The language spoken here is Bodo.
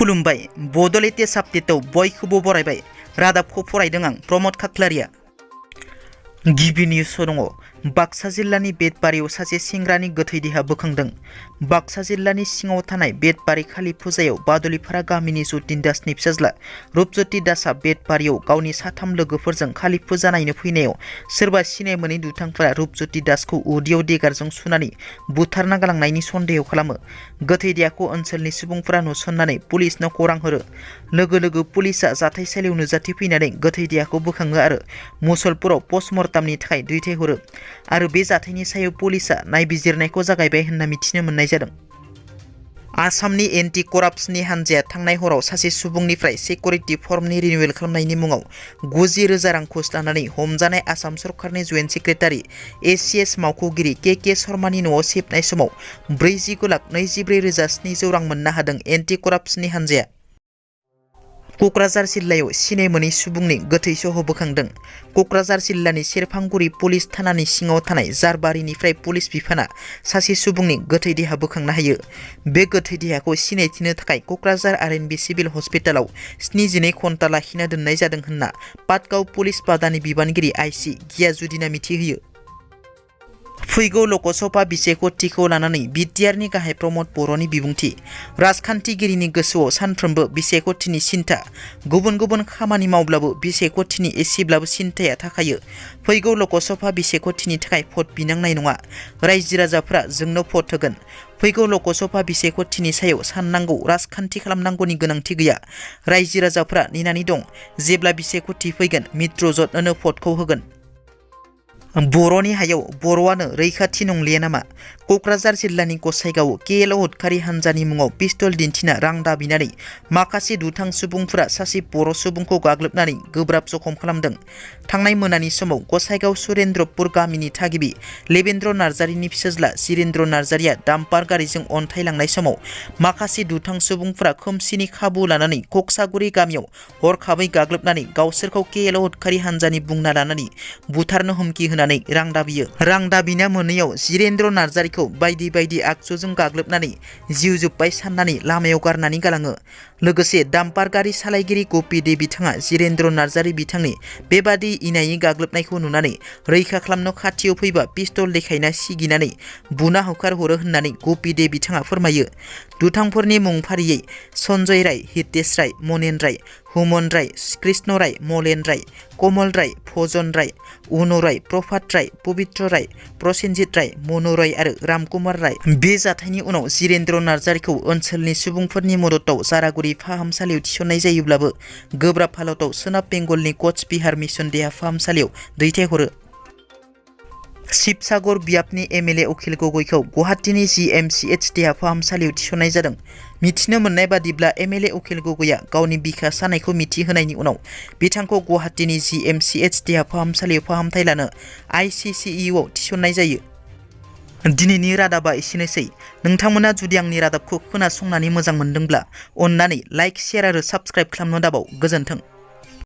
खुलुमबाय बड' लेटेस्ट आपडेटआव बयखौबो बरायबाय। रादाबखौ फरायदों आं प्रमद खाख्लारिया। गिबि निउसआव दङ बाक्सा जिल्लानि बेटबारियाव सासे सेंग्रानि गोथै देहा बोखांदों। बाक्सा जिल्लानि सिङाव थानाय बेटबारि खालि फुजायाव बादुलिपारा गामिनि जतिन दासनि फिसाज्ला रुपज्योति दासआ बेटबारियाव गावनि साथाम लोगोफोरजों खालि फुजा नायनो फैनायाव सोरबा सिनाय मोनै दुथांफोरा रुपज्योति दासखौ उदैयाव देगारजों सुनानै बुथारना गालांनायनि सन्देह खालामो। गोथै देहाखौ ओनसोलनि सुबुंफोरा नुसननानै पुलिसनो खौरां हरो। लोगो लोगो पुलिसआ जाथायसालियाव नुजाथिफैनानै गोथै देहाखौ बोखाङो आरो मुसलपुराव पस्टमर्टामनि थाखाय दैथायहरो आरो बे जाथायनि सायाव पुलिसआ नायबिजिरनायखौ जागायबाय होनना मिथिनो मोननाय जादों। आसामनि एन्टि कराप्सननि हान्जाया थांनाय हराव सासे सुबुंनिफ्राय सिकिउरिटि फर्मनि रिनिउवेल खालामनायनि मुङाव 90,000 रां घुस लानानै हमजानाय आसाम सरकारनि जइन्ट सेक्रेटारि ACS मावख'गिरि के शर्मानि न'आव सेबनाय समाव 40,24,700 रां मोननो हादों एन्टि कराप्सननि हान्जाया। क'क्राझार जिल्लायाव सिनाय मोनै सुबुंनि गोथै सह बोखांदों। क'क्राझार जिल्लानि सेरफांगुरि पुलिस थानानि सिङाव थानाय जारबारिनिफ्राय पुलिस बिफाना सासे सुबुंनि गोथै देहा बोखांनो हायो। बे गोथै देहाखौ सिनायथिनो थाखाय क'क्राझार RNB सिभिल हस्पिटालाव 72 घन्टा लाखिना दोननाय जादों होनना पाटगाव पुलिस बादानि बिबानगिरि आइसि गियाजुद्दिना मिथिहोयो। फैगौ लकसभा बिसायख'थिखौ लानानै BTR नि गाहाय प्रमद बर'नि बिबुंथि। राजखान्थिगिरिनि गोसोआव सानफ्रोमबो बिसायख'थिनि सिन्था। गुबुन गुबुन खामानि मावब्लाबो बिसायख'थिनि एसेब्लाबो सिन्थाया थाखायो। फैगौ लकसभा बिसायख'थिनि थाखाय भट बिनांनाय नङा। रायजो राजाफ्रा जोंनो भट होगोन। फैगौ लकसभा बिसायख'थिनि सायाव साननांगौ राजखान्थि खालामनांगौनि गोनांथि गैया। रायजो राजाफ्रा नेनानै दं। जेब्ला बिसायख'थि फैगोन मित्रजोटनो भटखौ होगोन। बर'नि हायाव बर'आनो रैखाथि नंलिया नामा? क'क्राझार जिल्लानि गसाइगावआव KLO उदखारि हान्जानि मुङाव पिस्तल दिन्थिना रां दाबिनानै माखासे दुथां सुबुंफोरा सासे बर' सुबुंखौ गाग्लोबनानै गोब्राब जखम खालामदों। थांनाय मोनानि समाव गसाइगाव सुरेन्द्रपुर गामिनि थागिबि लेबेन्द्र नार्जारिनि फिसाज्ला जिरेन्द्र नार्जारिया डाम्पार गारिजों अन्थाइ लांनाय समाव माखासे दुथां सुबुंफोरा खोमसिनि खाबु लानानै कक्सागुरि गामियाव हरखाबै गाग्लोबनानै गावसोरखौ KLO उदखारि हान्जानि बुंना लानानै बुथारनो हुमखि होनानै रां दाबियो। रां दाबिना मोनैयाव जिरेन्द्र नार्जारिखौ बायदि बायदि आगजुजों गाग्लोबनानै जिउ जोब्बाय साननानै लामायाव गारनानै गालाङो। लोगोसे डाम्पार गारि सालायगिरि गपि दे बिथाङा जिरेन्द्र नार्जारि बिथांनि बेबादि इनायै गाग्लोबनायखौ नुनानै रैखा खालामनो खाथियाव फैबा पिस्तल देखायना सिगिनानै बुना होखारहरो होननानै गपि दे बिथाङा फोरमायो। दुथांफोरनि मुं फारियै सन्जय राय, हितेश राय, मनेन राय, हुमन राय, कृष्ण राय, मलेन राय, कमल राय, भजन राय, उन राय, प्रभात राय, पबित्र राय, प्रसेनजित राय, मनु राय आरो रामकुमार राय। बे जाथायनि उनाव जिरेन्द्र नार्जारिखौ ओनसोलनि सुबुंफोरनि मददाव जारागुरि फाहामसालियाव थिसननाय जायोब्लाबो गोब्राब हालोदाव सोनाब बेंगलनि कच बिहार मिशन देहा फाहामसालियाव दैथायहरो। शिबसागर बियाबनि MLA उखिल गगैखौ गुवाहाटीनि GMCH देहा फाहामसालियाव थिसननाय जादों। मिथिनो मोननाय बादिब्ला MLA उखिल गगैया गावनि बिखा सानायखौ मिथिहोनायनि उनाव बिथांखौ गुवाहाटीनि GMCH देहा फाहामसालियाव फाहामथाय लानो ICCU आव थिसननाय जायो। दिनैनि रादाबा एसेनोसै। नोंथांमोना जुदि आंनि रादाबखौ खोनासंनानै मोजां मोनदोंब्ला अन्नानै लाइक, शेयार आरो साबस्क्राइब खालामनो दाबाव। गोजोन्थों।